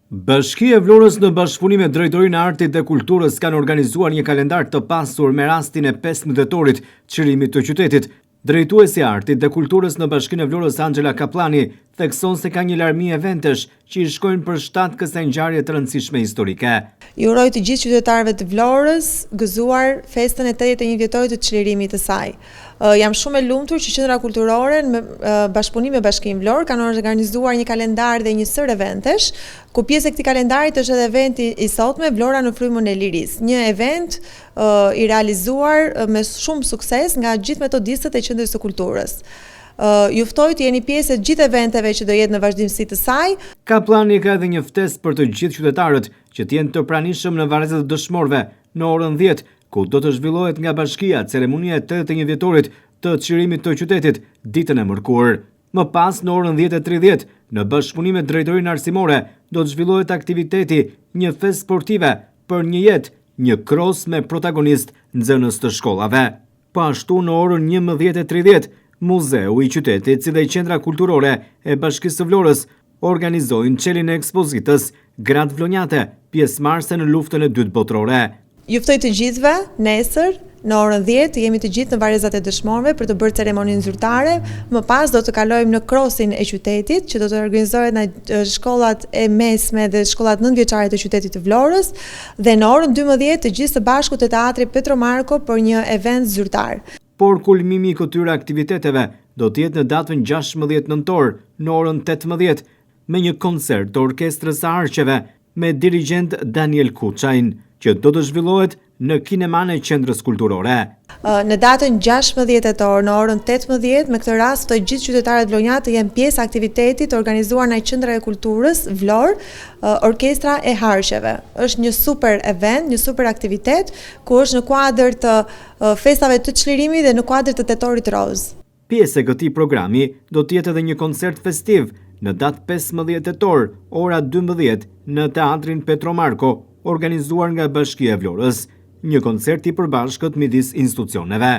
Bashkia e Vlorës në bashkëpunim me Drejtorinë e Artit dhe Kulturës kanë organizuar një kalendar të pasur me rastin e 15 tetorit, çlirimit të qytetit. Drejtuesja e Artit dhe Kulturës në Bashkinë e Vlorës Anxhela Kapllani thekson se ka një larmi eventesh që i shkojnë për shtat kësaj ngjarje të rëndësishme historike. Ju uroj të gjithë qytetarëve të Vlorës gëzuar festën e 81 vjetorit të çlirimit të saj. Jam shumë e lumtur që Qendra Kulturore në bashkëpunim me Bashkinë Vlorë kanë organizuar një kalendar dhe një sërë eventesh, ku pjesë e këtij kalendarit është edhe eventi i sotme Vlora në frymën e lirisë, një event i realizuar me shumë sukses nga gjithë metodistët e Qendrës së Kulturës. Ju ftoj të jeni pjesë e gjithë eventeve që do jetë në vazhdimësi të saj. Kapllani ka edhe një ftesë për të gjithë qytetarët që të jenë të pranishëm në varrezat e dëshmorëve në orën 10, ku do të zhvillohet nga bashkia ceremonia e 81 vjetorit të çlirimit të qytetit ditën e mërkurë. Më pas në orën 10:30, në bashkëpunim me drejtorinë arsimore, do të zhvillohet aktiviteti një festë sportive për një jetë, një kros me protagonist nxënës të shkollave. Po ashtu në orën 11:30, Muzeu i qytetit si dhe Qendra Kulturore e Bashkisë së Vlorës organizojnë çeljen e ekspozitës Gratë Vlonjate, pjesëmarrëse në Luftën e Dytë Botërore. Ju ftoj të gjithëve, nesër, në orën 10, të jemi të gjithë në varrezat e dëshmorëve për të bërë ceremoninë zyrtare. Më pas do të kalojmë në krosin e qytetit, që do të organizohet në shkollat e mesme dhe shkollat nëntëvjeçare të qytetit të Vlorës dhe në orën 12 të gjithë së bashku te Teatri Petro Marko për një event zyrtar. Por kulmimi i këtyre aktiviteteve do të jetë në datën 16 nëntor, në orën 18, me një koncert të Orkestrës së Harqeve me dirigjent Daniel Kuçajn, që do të zhvillohet në kinemanë e Qendrës Kulturore. Në datën 16 tetor, në orën 18, me këtë rast ftoj gjithë qytetarët vlonjatë të jenë pjesë e aktivitetit të organizuar nga Qendra e Kulturës Vlorë, Orkestra e Harqeve. Është një super event, një super aktivitet, ku është në kuadër të festave të çlirimit dhe në kuadër të Tetorit Rozë. Pjesë e këtij programi do të jetë edhe një koncert festiv në datë 15 tetor, ora 12, në Teatrin Petro Marko, organizuar nga Bashkia e Vlorës. Një koncert i përbashkët midis institucioneve.